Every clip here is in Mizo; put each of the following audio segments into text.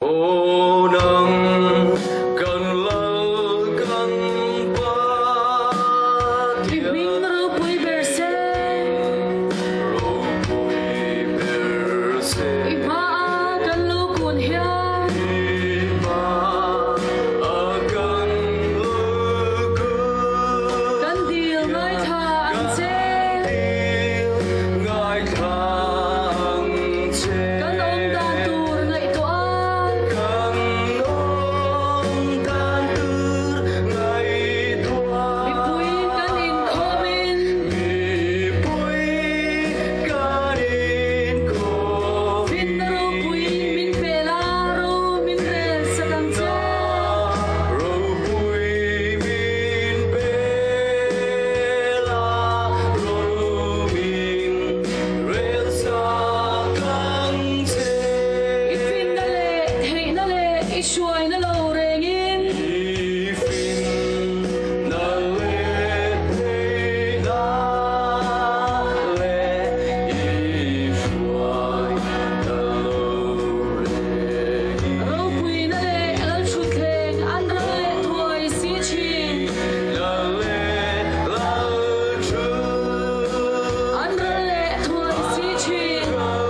Aw nang kan Lal kan Pathian. I hming ropui ber se. Ropui ber se. I hmaah kan lo kun hian. I hmaah kan lo kun. Kan dil ngaithla ang che. Kan dil ngaithla ang che. Kan awm dan tur ngaihtuah a. Kan awm dan tur ngaihtuah. Mipui kan inkhawmin. Mipui kan inkhawmin. Finna ropui min pe la, ro min rel sak ang che. Ropui min pe la, ro min rel sak ang che. I finna leh theihna leh i hruaina lo rengin. I finna leh theihna leh i hruaina lo rengin. Ropuina leh Lalthutthleng an ral leh thuai si thin. Na leh Lalthu. An ral leh thuai si thin. Ral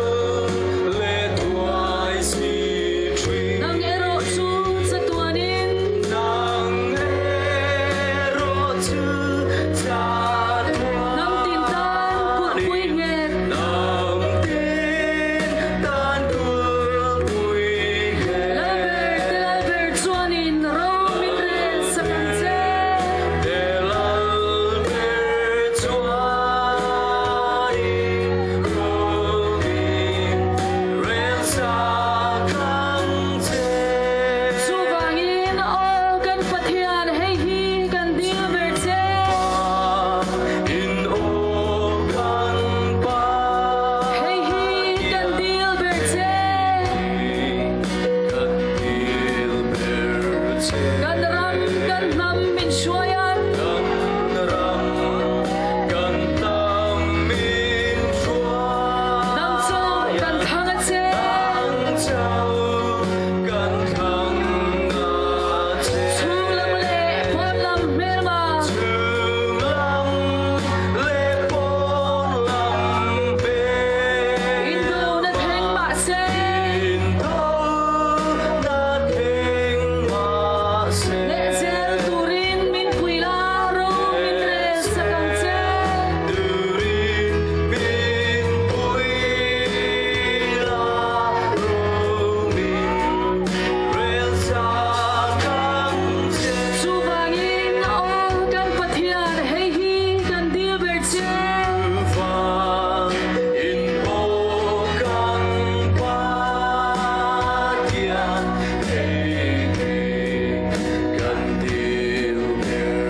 leh thuai si thin. Nang erawh chu chatuanin. Nang erawh chu chatuanin. Hnam tin tan kulhpui nghet. Hnam tin tan kulhpui nghet. Lalber te Lalber chuanin ro min rel sak ang che. Te Lalber chuanin ro min rel sak ang che. Chuvangin aw kan Pathian hei hi kan dil ber che. In aw kan Pathian. Hei hi kan dil ber che. Kan dil ber che. Kan ram kan hnam min hruai an. Kan ram kan hnam min hruai Nang chauh kan thlang a che. Nang chauh kan thlang a che. Chhung lam leh pawn lam hmelma. Chhung lam leh pawn lam hmelma. Indona thleng mahse. Indona thleng mahse. Hneh zel turin min pui la ro min rel sak ang che. Turin min pui la ro min rel sak ang che. Chuvangin aw kan Pathian hei hi kan dil ber che. Chuvangin aw kan Pathian hei hi kan dil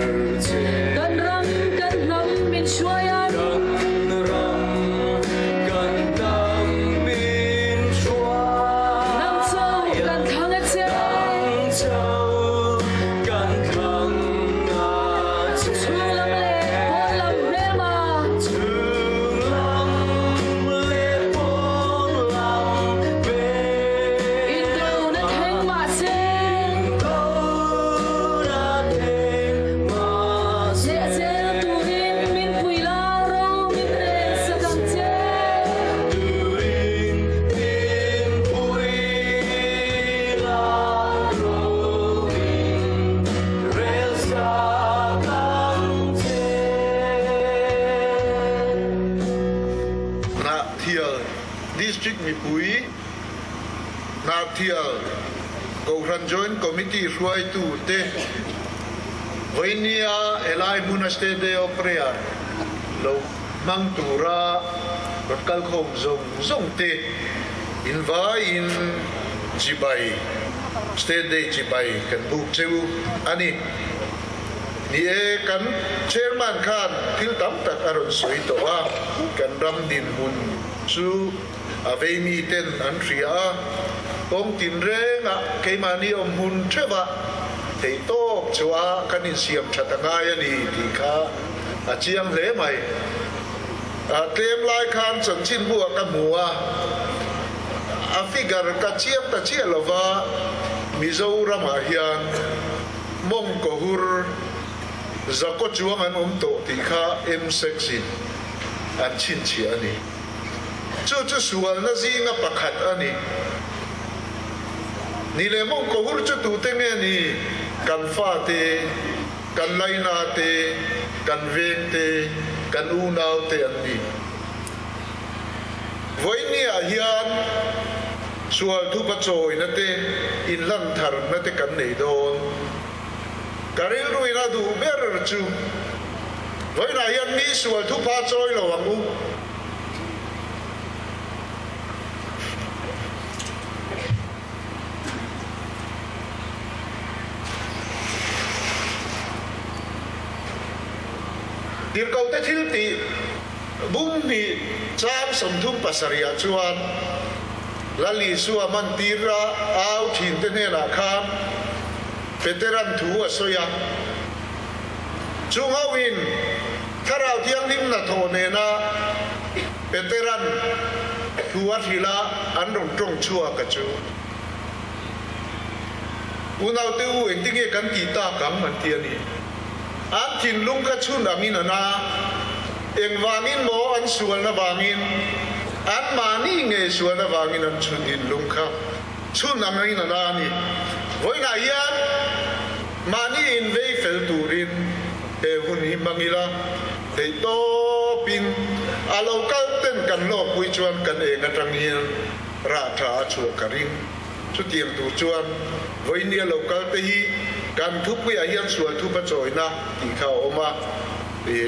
ber che. Kan ram kan hnam min hruai an. Kan ram kan hnam min hruai Nang chauh kan thlang a che. Nang chauh kan thlang a che. Chhung lam leh pawn lam hmelma. Chhung lam leh pawn lam hmelma. Indona thleng mahse. Indona thleng mahse. Hneh zel turin min pui la ro min rel sak ang che. Turin min pui la ro min rel sak ang che. Hnahthial District mipui, Hnahthial Kohhran Joint Committee hruaitu te vawinia helai hmuna State Day of Prayer lo hmang tura rawn kalkhawm zawng zawng te invaiin chibai, State Day chibai kan buk cheu a ni. Ni e, kan Chairman khan thil tam tak a rawn sawi tawh a, kan ram dinhmun chu a vei mi ten an hria a, kawng tinrengah keimahni awm hmun theuh a theih tawk chu a kan insiam that a ngai a ni tih kha a chiang hle mai. Tlem lai khan chanchinbu ah ka hmu a. a figure ka chiang ta chiah lova Mizoramah hian mawngkaw hur zakaw chuang an awm tawh tih kha MSEC in an chhinchhiah a ni. Chu chu sualna zinga pakhat a ni. Ni leh mawngkaw hur chu tute nge ni? Kan fate, kan laina te, kan veng te, kan unau te an ni. Vawinia hian sual thupa chawina te, inhlan tharna te kan nei dawn. Ka rilruin a duh ber chu vawiinah hian mi sual thupa chawi lo ang u. Tirhkohte thil tih bum hnih chang 37 ah chuan Lal Isua mantir a au thinte hnenah khan Peteran thu a sawi a. Chung hoin Thlarau Thianghlim hnathawh nena Peteran thu a hrilh a, an rawn tawng chhuak a chu. Unaute u, engtinge kan tih tak ang? an ti a ni. An thinlung kha chhun angin an a, engvangin maw an sualna vangin, anmahni nge sualna vangin an chhun thinlung kha chhun angin an a a ni. Vawiinah hian mahni invei fel turin he hun hi hmang ila, Theihtawpin a lo kal ten kan hlawkpui chuan kan eng atang hian rah tha a chhuah ka ring. Chutiang tur chuan vawinia lo kal te hi kan thupuiah hian sual thupa chawina tih kha a awm a,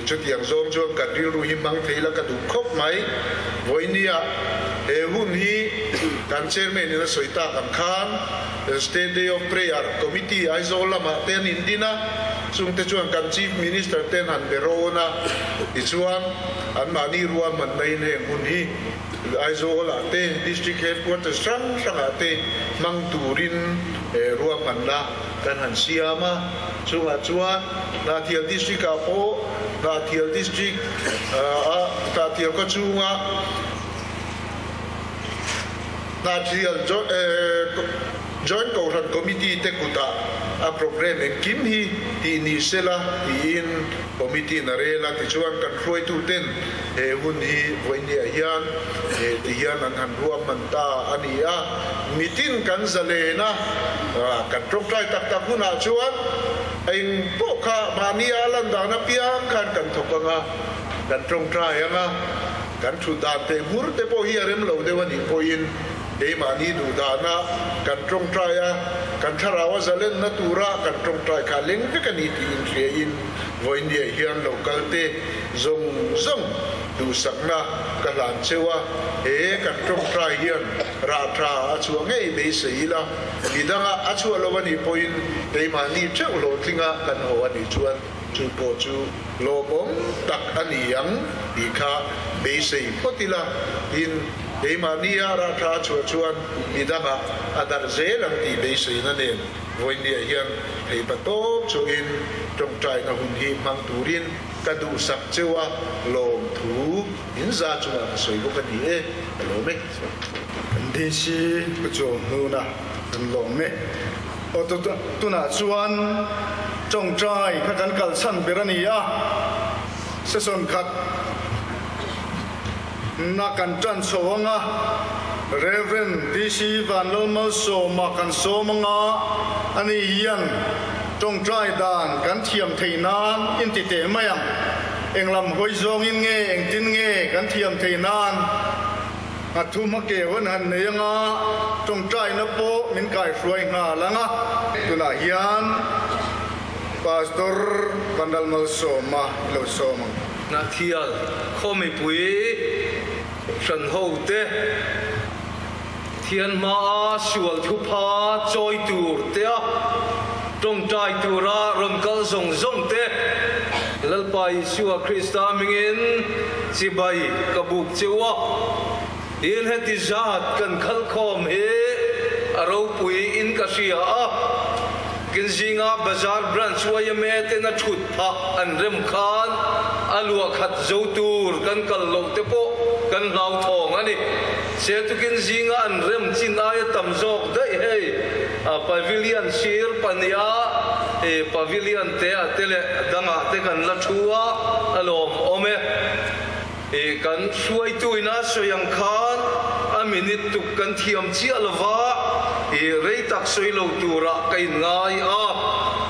chutiang zawng chuan kan rilru hi hmang thei la ka duh khawp mai. Vawinia he hun hi kan chairman in a sawi tak ang khan State Day of Prayer Committee Aizawl lamah te an indin a, chungte chuan kan Chief Minister ten han be rawn a, tichuan anmahni ruahmanna in heng hun hi Aizawl ah te District Headquarters hrang hrangah te hmang turin ruahmanna kan han siam a, chungah chuan Hnahthial District ah pawh Hnahthial District ah Hnahthial khaw chhunga Hnahthial Joint Kohhran Committee te kutah a programme engkim hi tih ni sela tiin Committee in a rel a, tichuan kan hruaituten he hun hi vawinia hian ti hian an han ruahman ta a ni a, mitin kan zalen a, kan tawngtai tak tak hunah chuan eng pawh kha mahnia lan dan apiang khan kan thawk ang a, kan tawngtai ang a. Kan thut dan teh hmur te pawh hi a rem lo deuh a nih pawhin keimahni duh dana kan tawngtai a, kan thlarau a zalenna tura kan tawngtai kha leng vek a ni tih inhriain vawinia hian lo kal te zawng zawng duhsakna ka hlan cheu a, he kan tawngtai hian rah tha a chhuah ngei beisei ila, midanga a chhuah lo a nih pawhin keimahni theuh hlawhtlinga kan haw a nih chuan Chu pawh chu lawmawm tak a ni ang tih kha beisei phawt ila, tin, keimahnia rah tha a chhuah chuan midangah a darh zel ang tih beiseina nen vawinia hian theipa tawp chauhin tawngtaina hun hi hmang turin ka duhsak cheu a, lawmthu in za chungah ka sawi bawk a ni e, ka lawm e. Kan DC ka chuang hnuna kan lawm e. Aw tunah chuan tawngtai kha kan kalchhan ber a ni a, session khat na kan tan chho ang a, Rev. DC Vanlalmalsawma kan sawm ang a, ani hian tawngtai dan kan thiam thei nan in ti teh mai ang, englam hawi zawngin nge engtin nge kan thiam thei nan. A thu hma ke hawn han nei anga tawngtaina pawh min kaihruai nghal ang a. Tunah hian Pastor Vanlalmalsawma i lo sawm ang. Hnathial khaw mipui hran ho te thian hmaa sual thupha chawi tur te a tawngtai tura rawn kal zawng zawng te Lalpa Isua Krista hmingin chibai ka buk cheu a, tin heti zat kan khal khawm hi a ropui in ka hria a, kin zinga Bazar Branch yma ten a thut phah an rem khan a luah khat zo tur kan kal loh te pawh. kan hlauthawng a ni. Setukin zinga an rem chin aia tam zawk daih hei a pavilion sir pahniha e pavilion te ah te leh dangah te kan la thu a, a lawmawm e. E kan hruaitu ina sawi ang khan a minute tuk kan thiam chiah lova e rei tak sawi lo turah ka inngai a,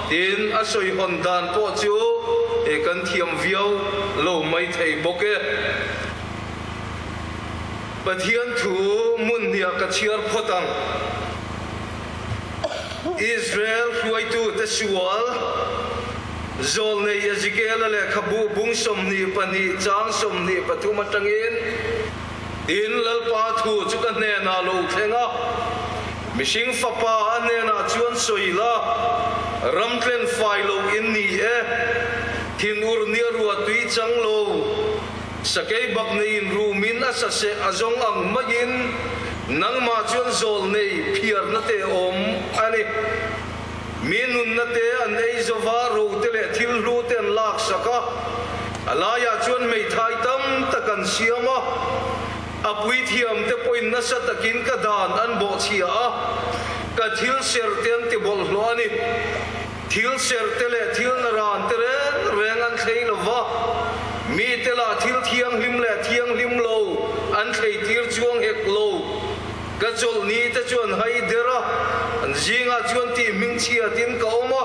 tin a sawi hawn dan pawh chu e kan thiam viau lo mai thei bawk e. Pathian thu hmun hniah ka chhiar phawt ang. Israel hruaitute sual Zawlnei Ezekiela lehkhabu bung 22 chang 23 atangin, Tin, Lalpa thu chu ka hnenah lo thleng a, mihring fapa a hnenah chuan sawi la, ramtlen fai lo in ni e, thinur nia rua tui chang lo, Sakei bak neiin rumin a saseh a zawng ang maiin nangmah chuan zawlnei phiarna te awm a ni. Mi nunna te an ei zova ro te leh thil hlu te an laksak a, a laiah chuan hmeithai tam tak an siam a, a puithiam te pawhin nasa takin ka dan an bawhchhia a, ka thil ser te an ti bawlhhlawh a ni. Thil serh te leh thil naran te reng reng an thlei lo va, mite lah thil thianghlim leh thianghlim lo an thlei tir chuang hek lo. Ka chawlhni te chuan hai der a, an zingah chuan tih hmingchhiatin ka awm a,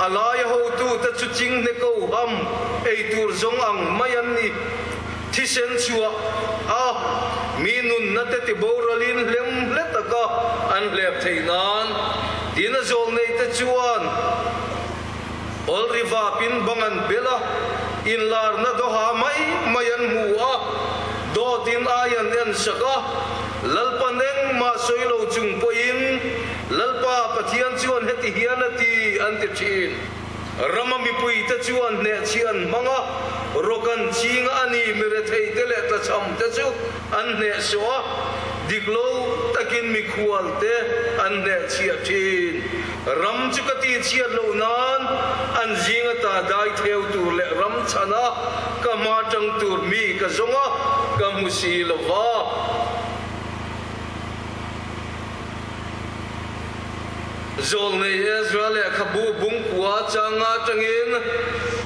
a laia hotu te chu chinghne ko ham ei tur zawng ang mai an ni. Thisen chhuah a, mi nunna te ti boralin hlem hle taka an hlep theih nan tin a zawl nei te chuan awl ri vapin bang an bel a, inlarna dawha mai mai an hmu a, dawtin ai an en sak a, Lalpa nengmah sawi lo chung pawhin Lalpa Pathian chuan heti hian a ti an ti thin. Rama mipuite chuan hnehchhi an hmang a, rawk an ching a, ani mi retheite leh tlachhamte chu an hnehsawh a, dik lo takin mikhualte an hnehchhiah thin. Ram chu ka tihchhiat loh nan an zinga ta dai theu tur leh ram chhana ka hma tang tur mi ka zawng a, ka hmu si lo va. Zawlnei Ezra lehkhabu bungkua changa atangin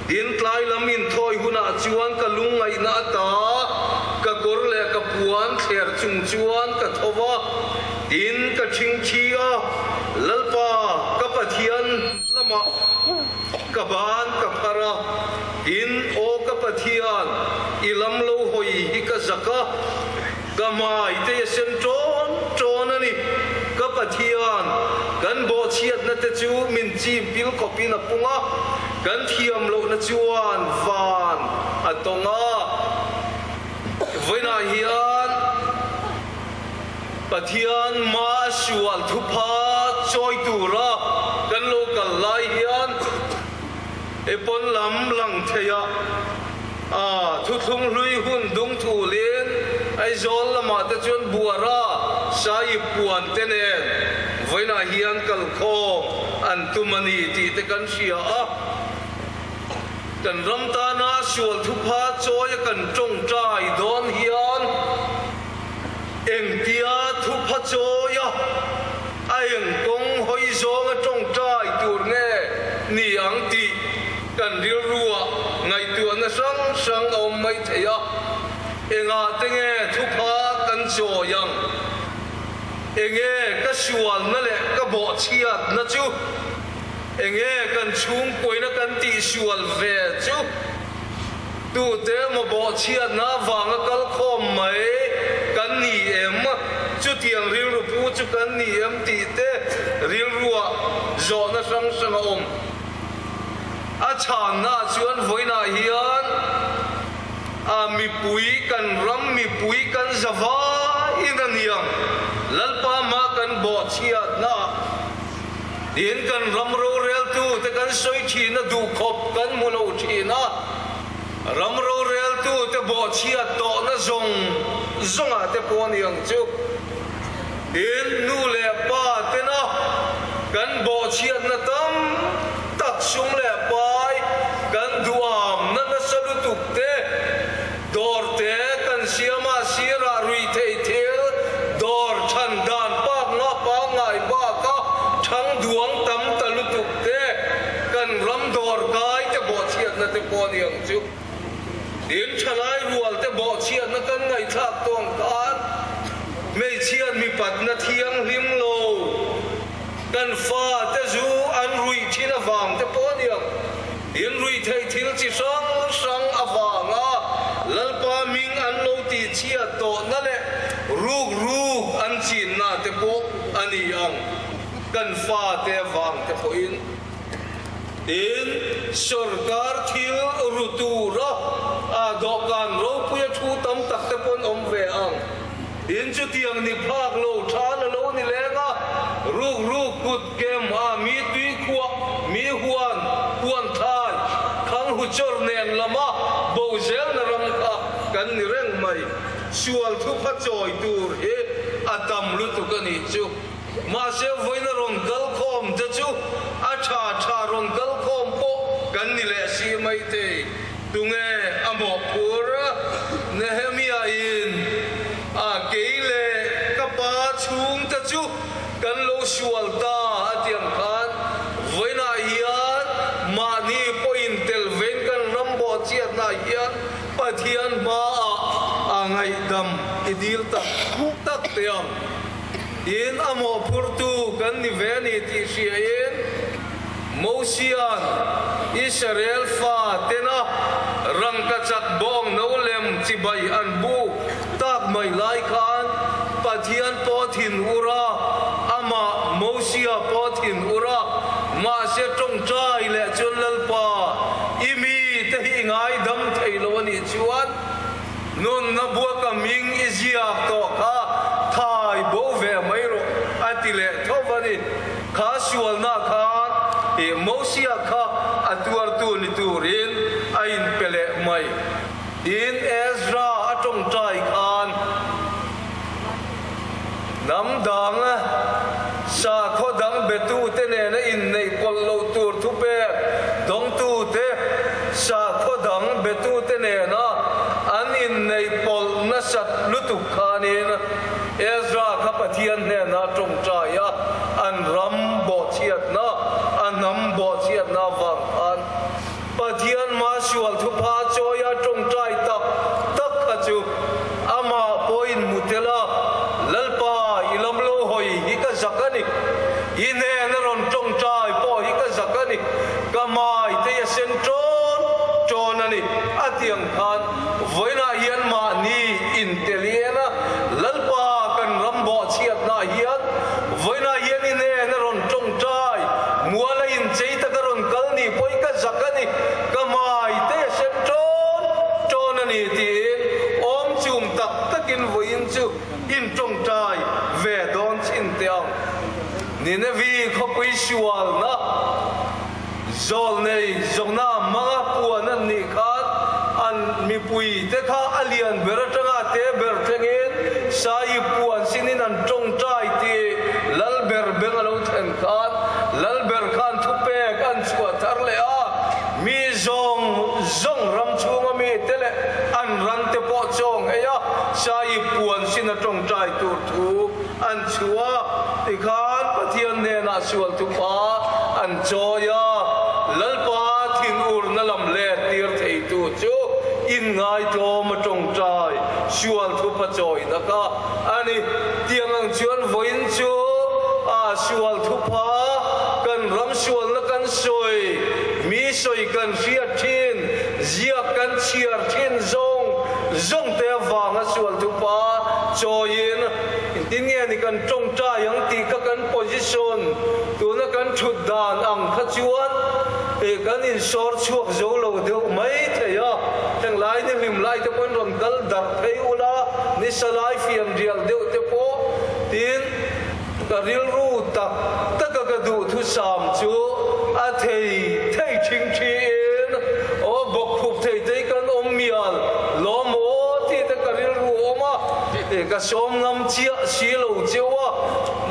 tin tlai lam inthawi hunah chuan ka lungngaihna ata ka kawr leh ka puan thler chung chuan ka tho va, tin ka thingthi a, Lalpa ka Pathian lamah ka ban ka phar a, tin aw ka Pathian i lam lo hawi hi ka zak a. Ka hmai te a sen ṭawn ṭawn a ni. Ka Pathian, kan bawhchhiatna te chu min chim pil khawpin a pung a, kan thiam lohna chuan van a tawng a. Vawiinah hian Pathian hma a sual thupha chawi tura kan lo kal lai hian e pawn lam lang theiah A thuthlung hlui hun dung thulin Aizawl lamah te chuan Buara Sai puan te nen vawiinah hian kalkhawm an tum a ni tih te kan hria a. Kan ram tana sual thupha chawia kan tawngtai dawn hian engtia thupha chawia a eng kawng hawi zawnga tawngtai tur nge ni ang tih Kan rilruah ngaihtuahna hrang hrang a awm mai thei a, engah te nge thupha kan chawi ang? Enge ka sualna leh ka bawhchhiatna chu? Enge kan chhungkuaina kan tihsual ve chu? Tute emaw bawhchhiatna avanga kal khawm mai kan ni em? Chutiang rilru pu chu kan ni em tih te rilruah zawhna hrang hrang a awm. A chhanna chuan vawiinah hian a mipui kan ram mipui kan za vaiin a niang Lalpa hma kan bawhchhiatna tin kan ram roreltu te kan sawi thin a duhkhawp kan hmu lo thin a, ram roreltu te bawhchhiat tawhna zawng zawngah te pawh a niang chu. Tin, nu leh pa tena kan bawhchhiatna tam tak sum leh pai kan duhamna nasa lutuk te, dawr te kan siam a. pawh a ni ang chu. Tin, thalai rual te bawhchhiatna kan ngaihthlak tawh ang khan hmeichhiat mipatna thianghlim lo kan fa te zu an ruih thin avang te pawh a ni ang. Tin, ruih theih thil chi hrang hrang avanga Lalpa hming an lo tihchhiat tawhna leh ruk ruk an chinna te pawh a ni ang. Kan fa te avang te pawhin. Tin, sorkar thil ru tura dawhkan ropuia thu tam tak te pawn awm ve ang. Tin, chutiang ni phak lo tha la lo ni leng a, ruk ruk kut kem a mi tui khuah, mi huan, huan thlai, khang hu chawr nen lama bo zelna ram kha kan ni reng mai. Sual thupha chawi tur hi a tam lutuk a nih chu. Mahse vawiina rawn kal khawm te chu a tha tha rawn kal khawm pawh kan ni leh si mai thei. Tunge a mawhphur? Nehemia in a kei leh ka pa chhung te chu kan lo sual ta a ti ang khan vawiinah hian mahni pawhin tel vein kan ram bawhchiatnah hian Pathian hmaah a ngaihdam i dil tak tak teh ang. In a mawhphurtu kan ni ve a ni tih hriain Mosia'n Israel fa tena rangkachak bawng no lem chibai an buk tak mai lai khan Pathian pawh thin ur a, amah Mosia pawh thin ur a, mahse tawngtai leh chuan Lalpa, i mite hi i ngaidam thei lo a nih chuan, Nunna buaka ming i ziak tawh kha thai bo ve mai rawh a ti leh tho a ni. Kha sualna khan i Mosia kha a tuartu ni turin a inpe leh mai. Tin, Ezra a tawngtai khan hnam dang sakhaw dang betute nena inneih pawlh loh tur thupek dawngtute sakhaw dang betute nena an inneih pawlh nasat lutuk khanin Ezra kha Pathian hnenah tawngtai a, an ram bawhchhiatna, a hnam bawhchhiatna avang khan Pathian mah sual thupha chawia tawngtai tak tak kha chu amah pawhin hmu tel a, Lalpa i lam lo hawi hi ka zak a ni, i hnena rawn tawngtai pawh hi ka zak a ni, ka hmai te i a sen ṭawn ṭawn a ni a ti ang khan vawiinah hian mahni intelian a, Lalpa kan ram bawhchhiatnaah hian vawiinah hian i hnena rawn tawngtai mual a inchei taka rawn kal ni pawhin ka zak a ni, ka hmai te a sen ṭawn ṭawn a ni tiin awm chum tak takin vawiin chu intawngtai ve dawn chin teh ang. Ninevi khawpui sualna zawlnei zawkna hmanga puan an nih khan an mipui te kha a lian ber atanga te ber thlengin Sai puan sinin an tawngtai tih lal ber beng a lo thlen khan lal ber khan thupek an chhuah thar leh a, mi zawng zawng ram chhunga mi te leh an ran te pawh chawng ei a, Sai puan sin a tawngtai tur thu an chhuah tikhan Pathian hnenah sual thupa an chawi a, Lalpa thinurna lam let tir theitu chu inngaitlawm a tawngtai sual thupa chawina kha a ni. Tiang ang chuan vawiin chu a sual thupa kan ram sualna kan sawi, mi sawi kan hriat thin, ziak kan chhiar thin zawng zawng te avanga sual thupa chawiin Engtin nge ni kan tawngtai ang tih kha kan position, tuna kan thut dan ang kha chuan eh kan insawr chhuak zo lo deuh mai thei a. Heng lai ni hlim lai te pawhin rawn kal darh phei ula, ni salai fian rial deuh te pawh tin ka rilru tak taka ka duhthusam chu a thei thei thing thiin aw bawkkhup thei te hi kan awm mial lawm aw tih te ka rilru a awm a. Ka sawm ngam chiah si lo cheu a,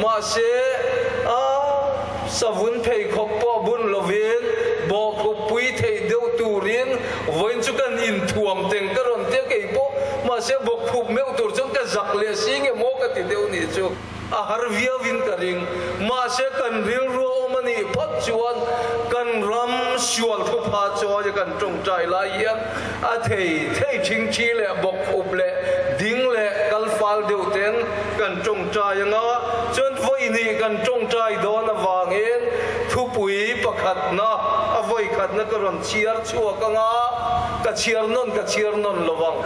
mahse a savun pheikhawk pawh bun lovin bawhkhup pui theih deuh turin vawiin chu kan inthuam teng ka rawn tia kei pawh, mahse bawhkhup meuh tur chuan ka zak leh si nge maw ka ti deuh nih chu. A har viauin ka ring. Mahse kan rilru a awm a nih phawt chuan kan ram sual thupha chawi a kan tawngtai lai hian a thei thei thingthi leh bawk up leh ding leh kal fal deuh ten kan tawngtai anga chuan vawi hnih kan tawngtai dawn avangin thupui pakhatna a vawi khatna ka rawn chhiar chhuak anga ka chhiar nawn ka chhiar nawn lovang.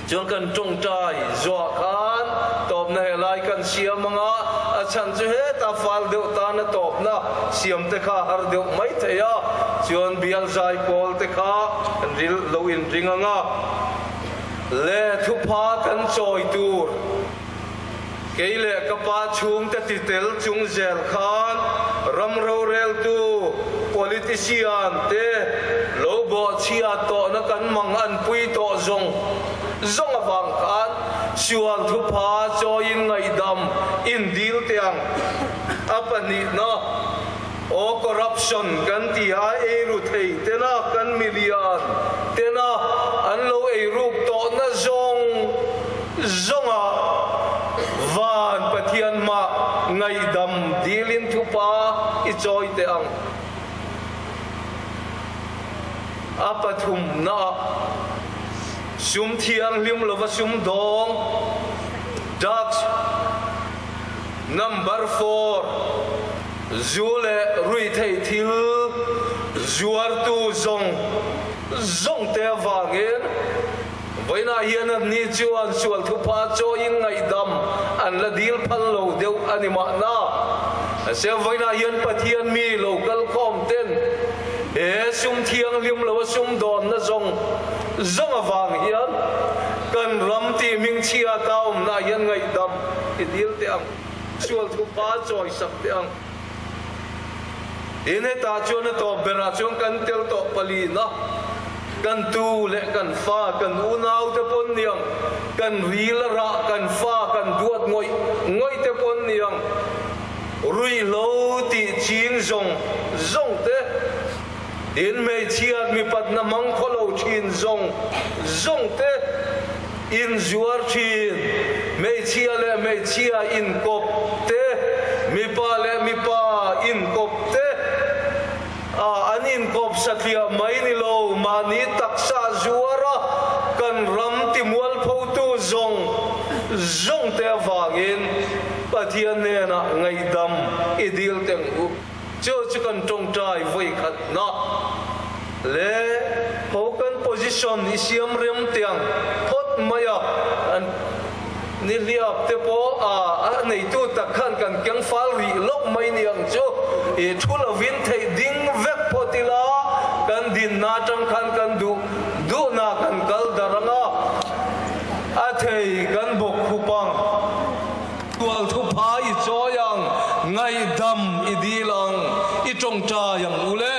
Chuan kan tawngtai zuah khan tawpna he lai kan siam anga a chhan chu heta fal deuh tana tawpna siam te kha har deuh mai thei a, chuan bial zai pawl te kha kan ril lo inring anga le thupha kan chawi tur kei leh ka pa chhungte ti tel chung zel khan ram roreltu politician te lo bawhchhia tawhna kan mang an pui tawh zawng zawng avang khan sual thupha chawiin ngaihdam in dil teh ang. A pahnihna, aw corruption kan ti a, eiru thei tena kan milian tena an lo eiruk tawhna zawng zawnga van Pathian mah ngaihdam dilin thupa i chawi teh ang. A pathumnaah sum thianghlim lova sum dawng, drugs, number four, zu leh ruihtheih thil zuartu zawng zawng te avangin vawiinah hian anni chuan sual thupha chawiin ngaihdam an la dil phal lo deuh a ni mahna. Mahse vawiinah hian Pathian mi lo kal khawm ten he sum thianghlim lo a sum dawnna zawng zawng avang hian kan ram tih hmingchhia ta awmna hian ngaihdam i dil teh ang, sual thupha chawisak teh ang. Tin, hetah chuan a tawp berah chuan kan tel tawh palina, kan tu leh kan fa, kan unaute pawn ni ang, kan ril a rah, kan fa kan duat ngawih ngawih te pawn ni ang, ruihhlo tih ching zawng zawng te, tin hmeichhiat mipatna hmang khawlo thin zawng zawng te, inzuar thin, hmeichhia leh hmeichhia inkawp te, mipa leh mipa inkawp te, a an inkawp satliah mai ni lo, mahni taksa zuara kan ram timualphotu zawng zawng te avangin Pathian hnenah ngaihdam i dil teng u. Chu chu kan tawngtai vawi khatna leh ho kan position i siam rem tiang phawt mai a, an ni hliap te pawh a a neitu tak khan kan keng fal rih lawk mai ni ang chu i thu lovin theih ding vek phawt ila kan dinna atang khan kan duh duhna kan kal dar anga a thei kan bawk khup ang. Tual thupha i chawi ang, ngaihdam i dil ang, i tawngtai ang u le.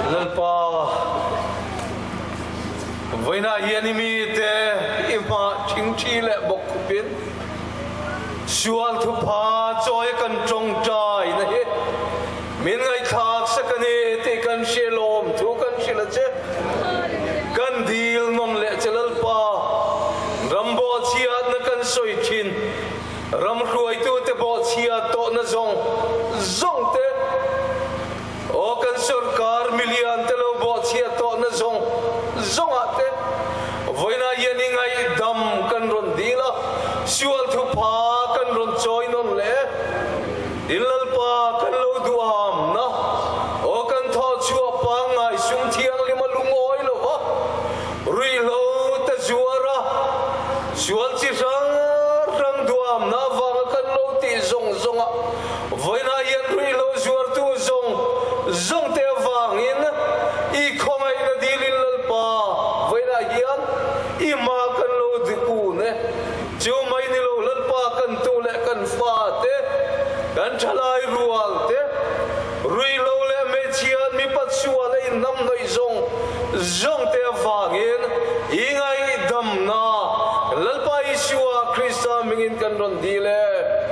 Lalpa, vawiinah hian i mite i hmah thingthi leh bawk khupin sual thupha chawi kan tawngtai na hi min ngaihthlak sak a ni tih kan hre lawm thu kan hrilh a che. Kan dil nawn leh che Lalpa, rambawhchhiatna kan sawi thin. Ram hruaitute pawh chhia tawhna zawng zawng te, aw kan sorkar milian te lo bawh chhia tawhna zawng zawngah te vawiinah hian i ngaihdam kan rawn dil a, sual thupha kan rawn chawi nawn leh in Lalpa kan lo duhamna, aw kan thawhchhuah pangngai sum thianghlim a lungawi lo va, Ruihhlo te zuar a, sual chi hrang hrang duamna avanga kan lo tih zawng zawng a, vawiinah hian ruihhlo zuartu zawng zawng te avangin i khawngaihna dilin Lalpa vawiinah hian i hma kan lo kun e. Chu mai ni lo Lalpa kan tu leh kan fa te, kan thalai.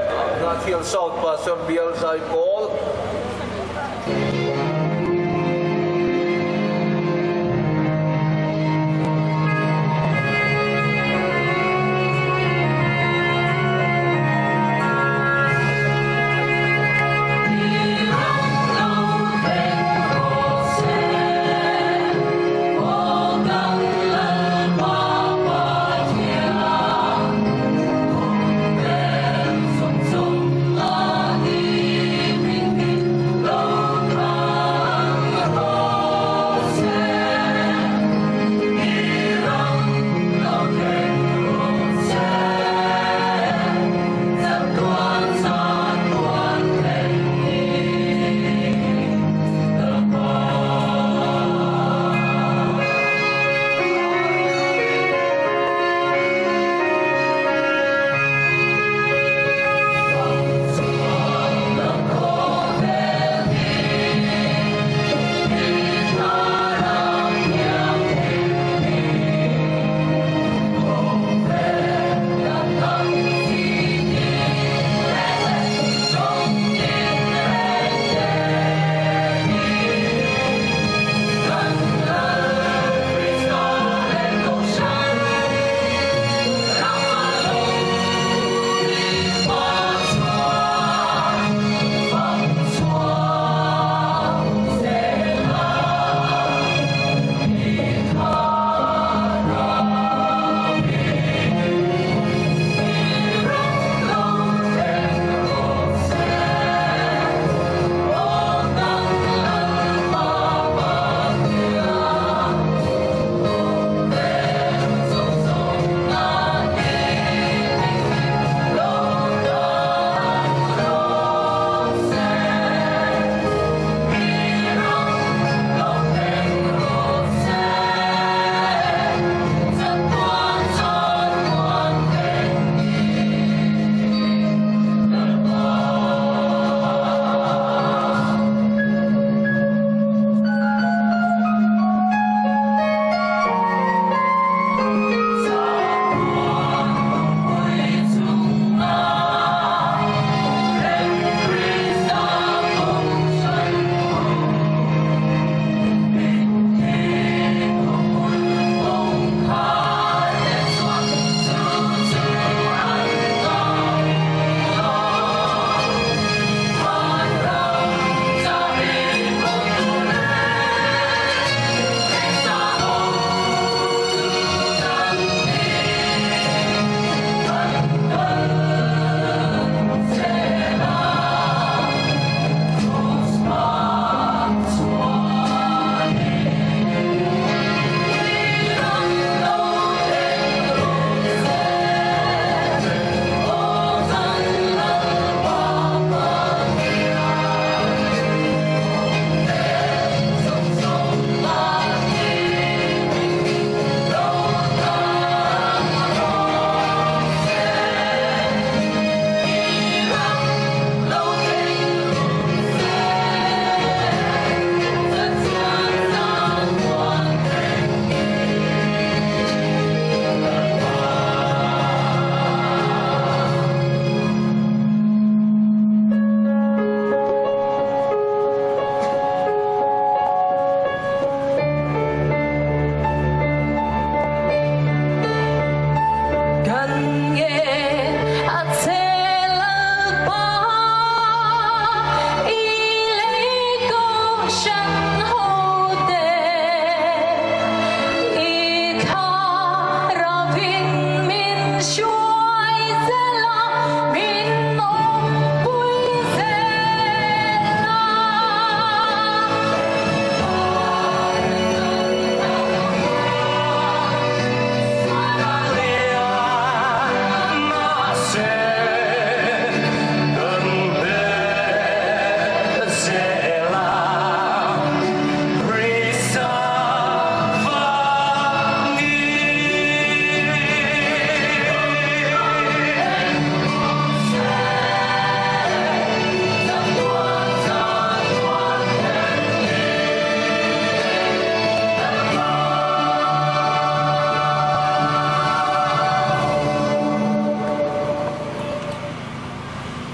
Hnahthial South Pastor Bial Zaipawl.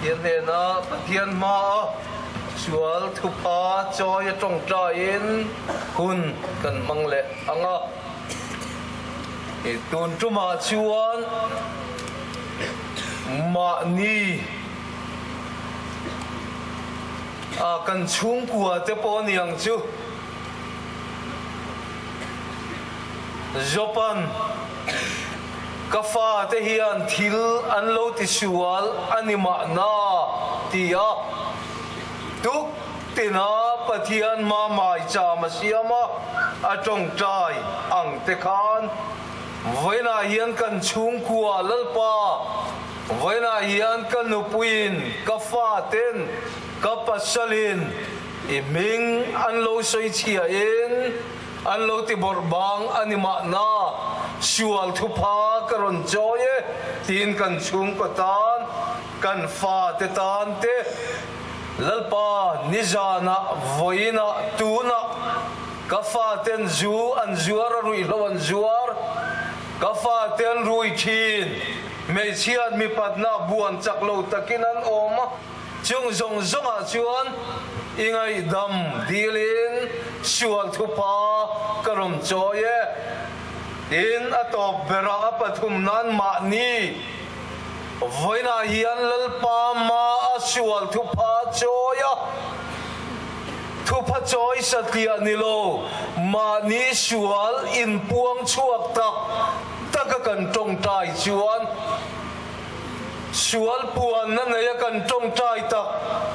Pathian hnena Pathian hmaa sual thupha chawi a tawngtaiin hun kan hmang leh ang a. Tun tumah chuan mahni a kan chhungkua te pawh ni ang chu. Jopan ka fate hian thil an lo ti sual a ni mahna ti a, tuk tina Pathian hma maicham a siam a, a tawngtai ang te khan vawiinah hian kan chhungkua Lalpa, vawiinah hian ka nupuiin, ka faten, ka pasalin i hming an lo sawi chhiahin, An lo ti bawrh bang a ni mahna, sual thupha ka rawn chawi e tiin kan chhungkaw tan, kan fate tan te Lalpa nizanah, vawiinah, tunah ka faten zu an zuar a ruihhlo an zuar, ka fate an rui thin, hmeichhiat mipatna buan chak lo takin an awm a. Chung zawng zawngah chuan i ngaihdam dilin sual thupa ka rawn chawi e. Tin, a tawp berah a pathum nan mahni vawiinah hian Lalpa hmaa sual thupha chawi a, thupha chawi satliah ni lo, mahni sual inpuang chhuak tak taka kan tawngtai chuan, Sual puanna neia kan tawngtai tak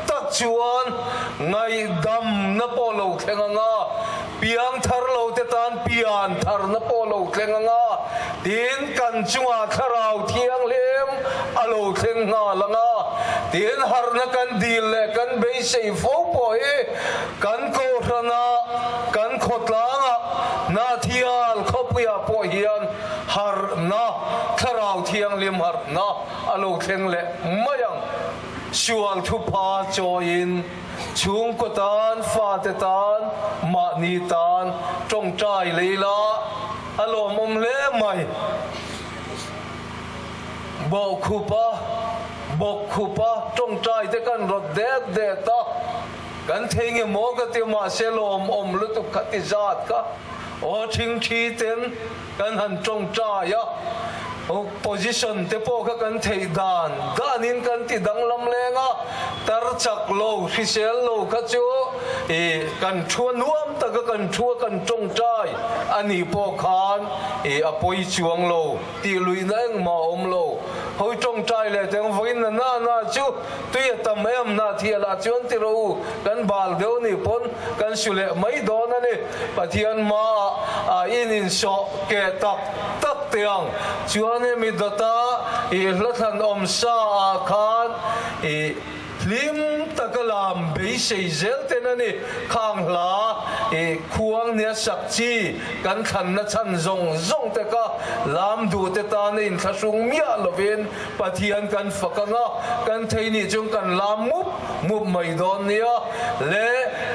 tak chuan ngaihdamna pawh lo thleng ang a, piang thar lote tan pian tharna pawh lo thleng ang a, tin kan chungah Thlarau Thianghlim a lo thleng nghal ang a, tin harhna kan dil leh kan beisei fo pawh hi kan kohhranah, kan khawtlangah, Hnahthial khawpuiah pawh hian Harhna, Thlarau Thianghlim harhna a lo thleng leh mai ang. Sual thupha chawiin chhungkaw tan, fate tan, mahni tan tawngtai lei la a lawmawm hle mai. Bawhkhupa, bawkkhupa tawngtai te kan rawt det det a, kan thei nge maw ka ti mahse lawmawm lutuk kha ti zat kha aw thingthi ten Kan han tawngtai a, position te pawh kha kan theih dan danin kan ti danglam leng a, tar chak lo, hrisel lo kha chu ih kan thu a nuam taka kan thu a kan tawngtai a nih pawh khan ih a pawi chuang lo tih luihna engmah a awm lo. Hawi tawngtai leh teng vawiin na na na chu tui a tam em na thial ah chuan ti rawh u, kan bal deuh nih pawn kan su leh mai dawn a ni. Pathian hmaah a in insawh keh tak tak teh ang. Chuan hemi dawta i hlathlan awm sa ah khan i hlim taka lam beisei zel ten a ni. Khang hla i khuang nia sak chi kan thlanna chhan zawng zawng te kha lam duh te tan a inthlahrung miah lovin Pathian kan fak ang a, kan thei nih chuan kan lam mup mup mai dawn nia. Le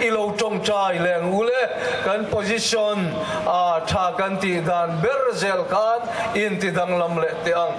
i lo tawngtai leng u le, kan position a tha kan tih dan ber zel khan inti danglam leh teh ang.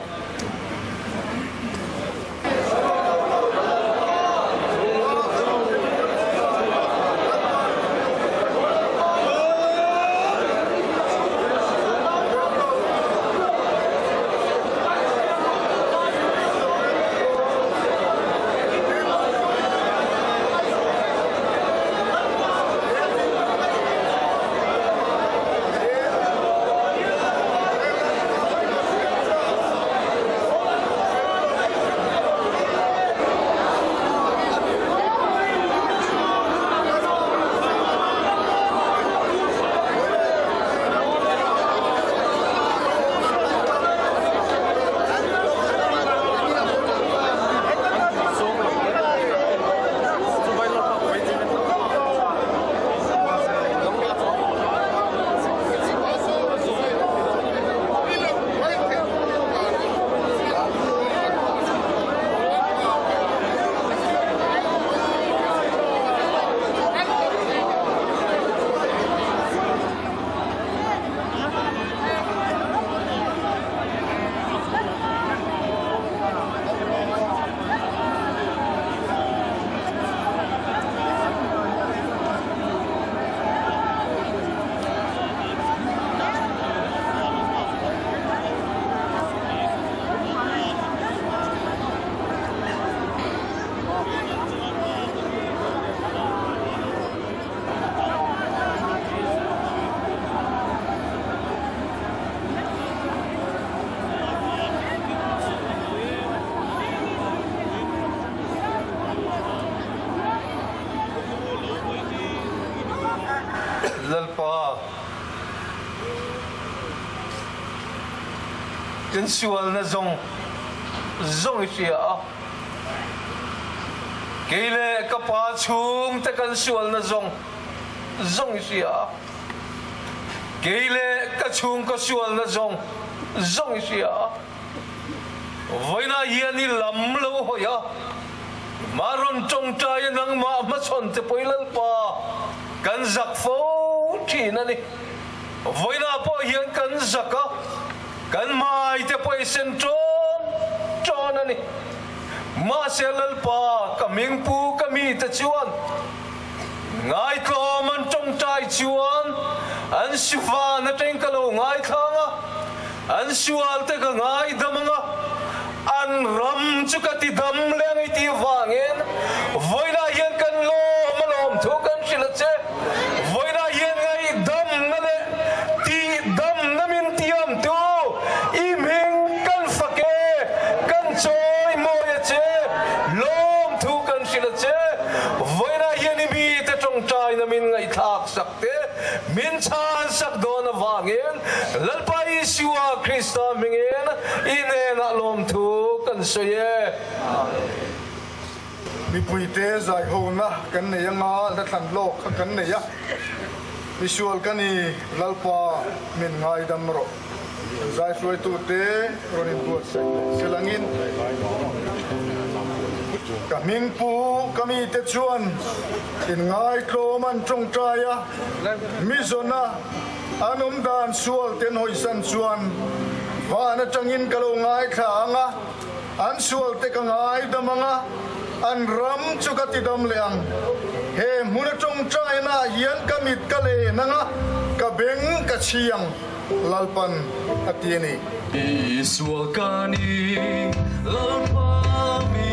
Lalpa, kan sualna zawng zawng i hria a, kei leh ka pa chhungte kan sualna zawng zawng i hria a, kei leh ka chhungkaw sualna zawng zawng i hria a. Vawiinah hian i lam lo hawi a, mah rawn tawngtai a nangmah hmachhawn te pawh i Lalpa kan zak fo thin a ni. Vawiinah pawh hian kan zak a, kan hmai te pawh i sen tawn tawn a ni. Mahse Lalpa ka hmingpu ka mite chuan Ngaitlawm an tawngtai chuan an sivan atang ka lo ngaithlang a, an sualte ka ngaidam ang a, an ram chu ka ti dam leh ang i tih vangin vawiinah hian kan lawm a lawm thu kan hrilh a che. Vawiinah hian ngaihdamna leh tihdamna min tiamtu i hming kan fak e, kan chawi mawi a che, lawm thu kan hrilh a che. Vawiinah hian i mite tawngtaina min ngaihthlak sak te, min chhan sak dawn avangin Lalpa Isua Krista hmingin i hnenah lawmthu kan sawi e. Mipuite zaihona kan nei anga la thlan lawk kha kan nei a, misual ka ni Lalpa min ngaidam rawh. Zai hruaitute rawn inbuatsaih leh selangin ka hming pu ka mite chuan inngaitlawm an tawngtai a, mi zawna an awm dan sual ten hawisan chuan van atangin ka lo ngaithla ang a, an sualte ka ngaidam ang a, an ram chu ka tidam leh ang. He hmuna tawngtainaah hian ka mit ka len ang a, ka beng ka chhi ang. Lalpan a ti a ni. Isual ka ni, Lalpa mi.